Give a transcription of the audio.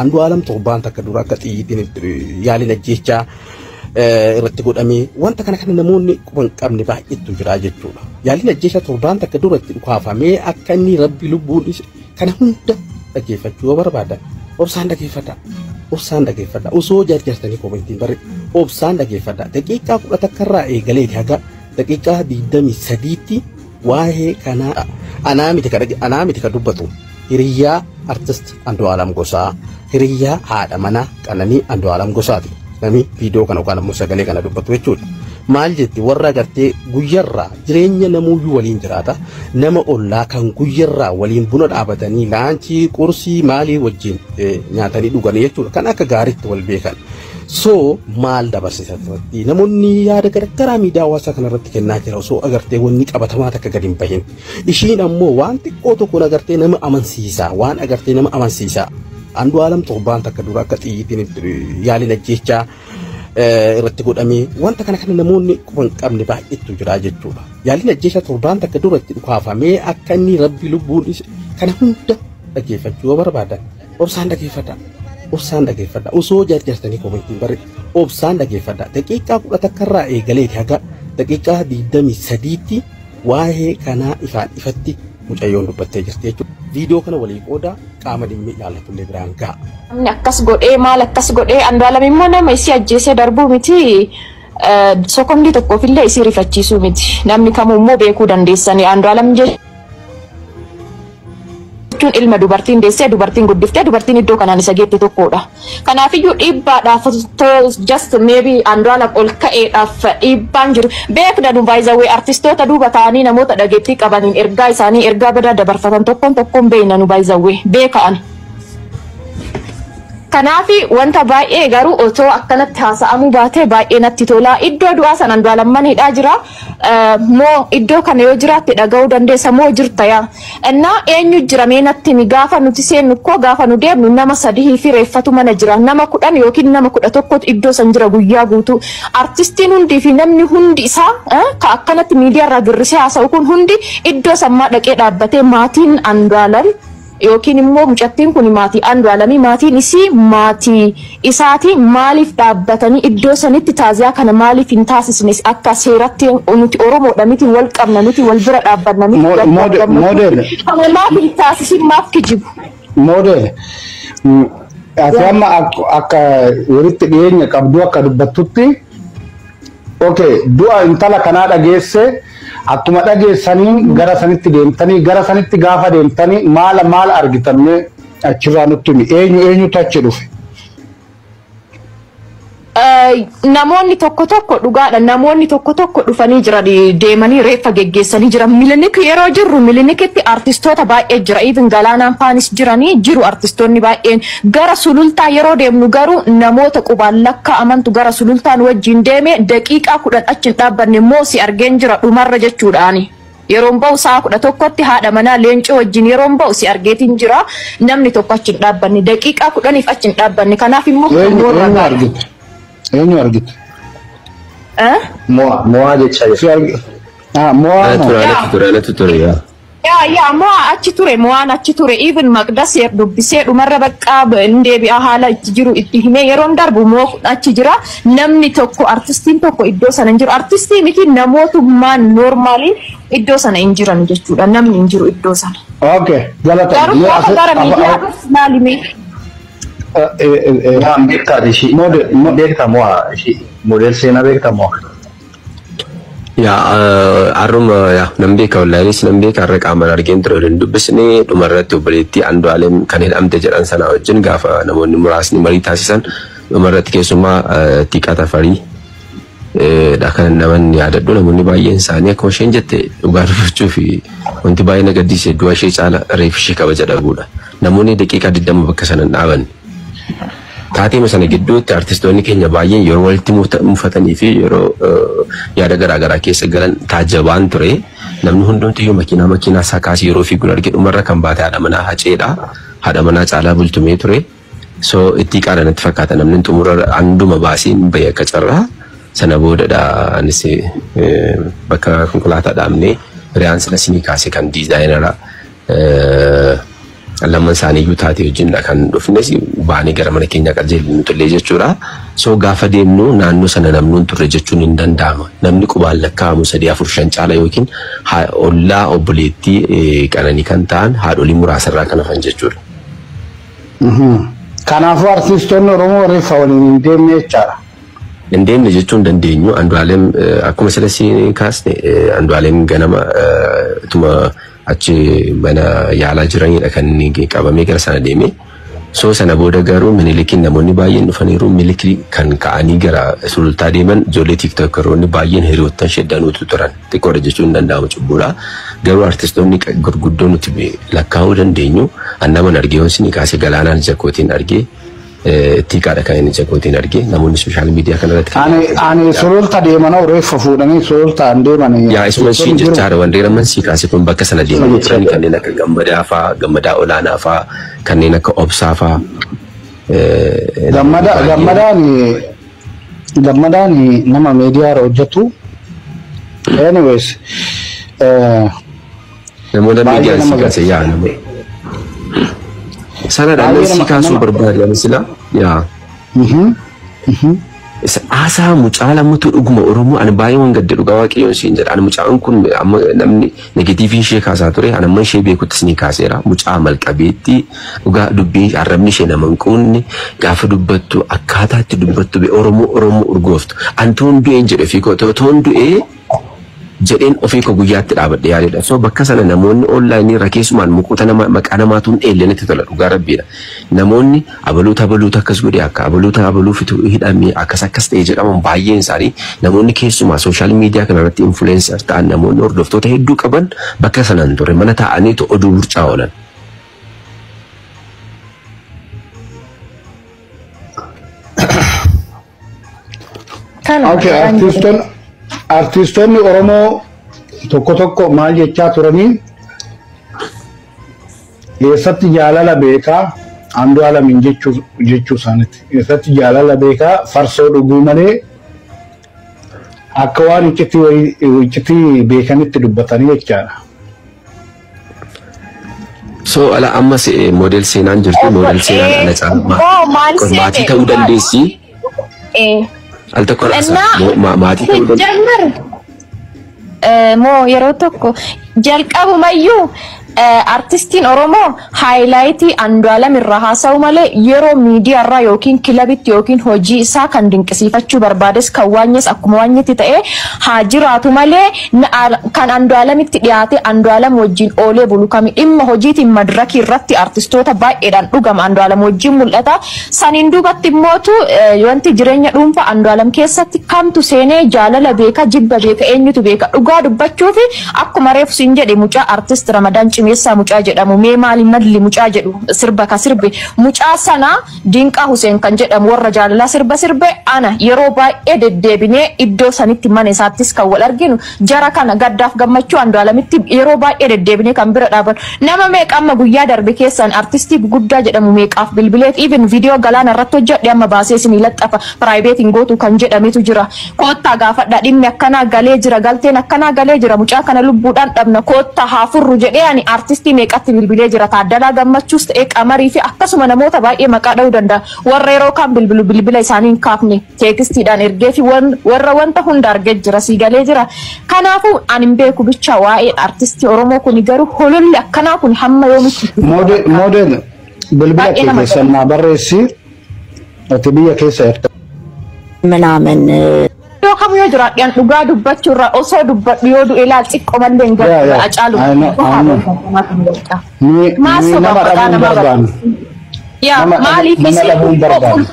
Andu'aalam torbaan takka dura akka xiyyiitiin yaaliin ajjeechaa irratti godhamee wanta kana kana namoonni quba hin qabne baay'eetu jira jechuudha. Yaaliin ajjeechaa torbaan takka dura itti dhukaafamee akka inni rabbi lubbuun isa kana hunda dhaggeeffachuu yoo barbaadan obsaan dhaggeeffadha. Obsaan dhaggeeffadha. Osoo jarjartanii komentiin barre obsaan dhaggeeffadha. Daqiiqaa 11 irraa eegaleeti haga daqiiqaa 23tti waa'ee kanaa anaa miti ka dubbatu hiriyyaa artist Andu'aalam Gosaa, hiriyyaa haadha manaa Qananii Andu'aalam Gosaati. Namni viidiyoo kana yookaan ammoo sagalee kana dubbatu jechuudha. Maal jetti? Warra agartee guyyarraa jireenya namuuyyuu waliin jiraata. Nama ollaa kan guyyarraa waliin buna dhaabatanii laanchii qursii maalii wajjin nyaatanii dhuganii jechuudha. Kan akka gaariitti wal beekan. So maal dabarsisa irratti namoonni yaada garagaraa miidiyaa hawaasaa kanarratti kennaa jira osoo agartee wanni qabatamaa takka gadi hin bahin. Ishiin ammoo waan xiqqoo tokkoon agartee nama amansiisa, waan agartee nama amansiisa. Andu'aalam torbaan takka dura akka xiyyiitiin yaaliin ajjeechaa irratti godhamee wanta kana kana namoonni quba hin qabne baay'eetu jira jechuudha. Yaaliin ajjeechaa torbaan takka dura itti dhukaafamee akka inni rabbi lubbuun isa kana hunda dhaggeeffachuu yoo barbaadan obsaan dhaggeeffadha. Obsaan dhaggeeffadha. Osoo jarjartanii komentiin barre obsaan dhaggeeffadha. Daqiiqaa 11 irraa eegaleeti haga daqiiqaa 23tti waa'ee kanaa ifaan ifatti mucayyoon dubbattee jirti jechuudha. Viidiyoo kana walii qooda, qaama dhimmi ilaallatullee biraan ga'a. Namni akkas godhee, maal akkas godhee, Andu'aalam immoo nama isii ajjeesee darbuu miti, sekondii tokkoofillee isii rifachiisuu miti. Namni kamuu immoo beekuu dandeessanii, Andu'aalam jechuun ilma dubartiin deessee, dubartiin guddiftee, dubartiin iddoo kanaan isa geette tokkodha. Kanaafiyyuu dhiibbaadhaaf, just maybe Andu'aalam ol ka'eedhaaf dhiibbaan jiru. Beekna nu baay'izawwee artistoota duuba ta'anii namoota dhageettii qabaniin ergaa isaanii ergaa badaa dabarfatan tokkoon tokkoon beekna nu baay'izawwee beeka'an. Kanaafi wanta baay'ee garuu otoo akkanatti haasa'amuu baatee baay'ee natti tola. Iddoo du'aa sana Andu'aalam hidhaa jira. Moo iddoo kana yoo jiraatte dhaga'uu dandeessa moo jirta yaa. Innaa eenyu jira mee natti himi? Gaafa nuti seennu koo, gaafa nu deemnu nama sadii fi reeffatu mana jira. Nama 10 yookiin nama 11tu iddoo san jira guyyaa guutuu. Artistiin hundii fi namni hundi isaa ka akkanatti miidiyaa irraa girrisee haasa'u kun hundi iddoo sammaa dhaqee dhaabbatee, maatiin Andu'aalam yookiin immoo mucattiin kun maatii Andu'aalamii, maatiin isii maatii isaati, maaliif dhaabbatanii iddoo sanitti taaziyaa kana maaliif hin taasisne? Akka seeratti nuti Oromoodha miti, wal qabna miti, wal bira dhaabbanna miti. Model. Kana maaf hin taasisin? Maaf kijibu? Model. Ati amma akka walitti dhiyeenya qabdu akka dubbattutti, okay, du'a intala kanaa dhageesse, akkuma dhageessanii gara sanitti deemtanii, gara sanitti gaafa deemtanii maal maal argitan? Mee achirraa nutti himi. Eenyu eenyutu achi dhufe? Namoonni tokko tokko, dhugaadha, namoonni tokko tokko dhufanii jiran, deemanii reeffa geggeessanii jiran. Milinik yeroo jirru Milinikitti artistoota baay'ee jira, even Galaanaan faanis jiranii jiru artistoonni baay'een. Gara Sulultaa yeroo deemnu garuu namoota qubaan lakkaa'amantu gara Sulultaan wajjin deeme. Daqiiqaa 10 achi hin dhaabbanne immoo si argeen jira dhumarra jechuudhaani. Yeroon ba'u sa'a 11tti haadha manaa Leencoo wajjin yeroon ba'u si argeetiin jira. Namni tokko achi hin dhaabbanne, daqiiqaa 10f achi hin dhaabbanne. Kanaaf immoo Eenyu eenyu argite? Eenyu argite? Eh? Mo'a mo'aa jechaa Si jira. argi. Ah, mo'aa Anatu moo? ture, anatu ture, anatu ture, yaa. Yaa, mo'aa achi ture, mo'aan achi ture. Even Maqdas dubbisee dhumarra baqqaa hin deebi'a, haala itti jiru itti himee yeroon darbu moo achi jira. Namni tokko, artistiin tokko iddoo sana hin jiru. Artistii miti, namootummaan normaalii iddoo sana hin jiran jechuudha. Namni hin jiru iddoo sana. Okay, galata. Garuu Mee gaafa gara miidiyaa dhufu maali mee? Mo'aan beektaati ishii. Model. Beektaa mo'aa ishii. Model seenaa beektaa mo'aa? Yaa, har'uma yaa nan beeka, wallaanis nan beeka. Har'a qaamaan argeen ture, waliin dubbisnee dhumarratti obboleettii Andu'aalem kan hidhamte jedhan sana wajjin gaafa namoonni muraasni marii taasisan dhumarratti keessumaa Tiiqaa Tafarii dha kan naman yaadadhu. Namoonni baay'een isaanii akkuma isheen jette, dhugaa dubbachuu fi wanti baay'ee na gaddisiise du'a ishee caala reeffi ishee kabaja dhabuudha. Namoonni daqiiqaa 20 bakka sana hin dhaabanne. Taateema sana gidduutti artistoonni keenya baay'een yeroo walitti mufatanii fi yeroo yaada garaagaraa keessa galan taajjabaan ture. Namni hundumtiyyuu makiinaa makiinaa isaa kaasee yeroo fiiguun arge. Dhumarra kan baate haadha manaa Haceedha. Haadha manaa Caalaa Bultumee ture. So itti qaala natti fakkaata namni xumura handuma baasee hin bahe akka carraa. Sana boodadha anis bakka konkolaataa dhaabnee hiriyaan sila sinii kaase kan diizaayinara Lamaan isaaniiyyuu taatee wajjin kan dhufnes baanee gara mana keenyaa qajeelinu tullee jechuudha. So gaafa deemnu naannoo sana namni hin turre jechuun hin danda'ama. Namni qubaan lakkaa'amu 3, 4, 5 caala yookiin ollaa obboleettii Qananii kan ta'an haadholii muraasarraa kan hafan jechuudha. Kanaafuu artistoonni Oromoo reeffa waliin hin deemne jechaadha. Hin deemne jechuun dandeenyu. Andu'aalem akkuma sila kaasne Andu'aalem ganama ituma achi mana yaalaa jiranidha kan inni qabamee gara sana deeme. So sana booda garuu Minilikiin namoonni baay'een dhufaniiru. Minilikii kan ka'anii gara sulultaa deeman ijoollee tiiktookaroonni baay'een hiriyoottan sheddanuutu turan. Xiqqoodha jechuun hin danda'amu cubbuudha. Garuu artistoonni gurguddoo nuti lakkaa'uu dandeenyu annaman argee yoon kaasee Galaanaan Jakootiin argee Tiikaadha kan inni Jakootiin argee namoonni sooshaal miidiyaa kanarratti. Ani sululta deeman reeffa fuudhanii sulultaan deeman. Yaa isuma ishiin jechaadha wanti ramman sii kaase kun bakka sana deeman turan kanneen akka Gammadaa fa'aa, Gammadaa Olaanaa fa'aa, kanneen akka Obsaa fa'aa. Gammadaan nama miidiyaa irra hojjetu. Anyways. Namoota miidiyaa sii kaase yaa nama. Sana dhaan sii kaasuu barbaade sila yaa. Haasaa mucaa lamatu dhuguma Oromoo ani baay'ee waan gadda dhugaa waaqayyoon siin jedha. Ani mucaan kun amma namni negatiiviin ishee kaasaa ture ani amma ishee beekuttis ni kaaseera. Mucaa malqabeetti dhugaa dubbiin arrabni ishee nama hin quunne gaafa dubbattu akkaataa itti dubbattu Oromoo Oromoo urgooftu. Ani toon du'een jedhe ofii koo toon du'ee jedheen ofii koo guyyaatti dhaabadhe yaadedha. So bakka sana namoonni onlaayinii irra keessumaan mukoota nama maqaa namaatuun dheellanitti tola dhugaa rabbiidha. Namoonni abaluuta abaluuta akkas godhe akka abaluuta abaluu fitu hidhamee akkas akkas ta'e jedhaman baay'een isaanii namoonni keessumaa sooshaal miidiyaa kanarratti influencer ta'an namoonni hordoftoota hedduu qaban bakka sanaan ture mana taa'aniitu oduu burcaa oolan. Okay, artistoonni Oromoo tokko tokko maal jechaa turanii eessatti jaalala beekaa Andu'aalamiin jechuu isaaniiti. Eessatti jaalala beekaa farsoo dhuguu malee akka waan iccitii beekanitti dubbatanii jechaadha. So ala ammas moodel seenaan jirti moodel seenaan ana caalmaa maatii ta'uu dandeessi. Al tokko maatii ta'uu dandeessi. Moo yeroo tokko jalqabumayyuu artistiin Oromoo haayilaayitii Andu'aalem irraa haasa'u malee yeroo miidiyaarraa yookiin kilabitti yookiin hojii isaa kan dinqisiifachuu barbaades kan waanyes akkuma waanyetti ta'ee haa jiraatu malee kan Andu'aalemitti dhiyaate Andu'aalem wajjin oolee bulu kami dhimma hojiitiin madirakii irratti artistoota baay'eedhaan dhugama Andu'aalem wajjin mul'ata. Saniin duubatti immootu wanti jireenya dhuunfaa Andu'aalem keessatti kamtu seenee jaalala beeka jibba beeka eenyutu beeka dhugaa dubbachuu fi akkuma reefu siin jedhe mucaa artist Ramadaan Cimeessaa mucaa jedhamu mee maali malli mucaa jedhu sirba ka sirbe mucaa sana Dinqaa Huseen kan jedhamu warra jaalalaa sirba sirbe ana yeroo baay'ee deddeebinee iddoo sanitti mana isaattis kan wal arginu jara kana gaddaaf gammachuu Andu'aalemitti yeroo baay'ee deddeebinee kan bira dhaaban nama meeqa amma guyyaa darbe keessan artistii guguddaa jedhamu meeqaaf bilbileet even viidiyoo galaana irratti hojjedhe amma baasee isinii laxxafa piraayiveetiin gootu kan jedhametu jira koottaa gaafadha dhimmi akkanaa galee jira galteen akkanaa galee jira mucaa kana lubbuudhaan dhabna koottaa haa furru jedhee ani artistii meeqatti bilbilee jira Taaddalaa Gammachuus ta'ee Qamarii fi akkasuma namoota baay'ee maqaa dha'uu danda'a warra yeroo kaan bilbilu bilbila isaanii hin kaafne teekstiidhaan ergee fi warra wanta hunda argee jira sii galee jira kanaafuu ani hin beeku bicha waa'ee artistii Oromoo kun garuu hololli akkanaa kun hamma yoomitti. Moodel bilbila kee keessan naa barreessi ati biyya keessa jirta. ምናምን Iddoo kamuu yoo jiraadhaan dhugaa dubbachuurra osoo dubbadhu yoo du'e ilaal xiqqoo mallee hin galu Hacaalu. Nama dhabuun barbaannu. Yaa maaliif Nama dhabuun barbaannu.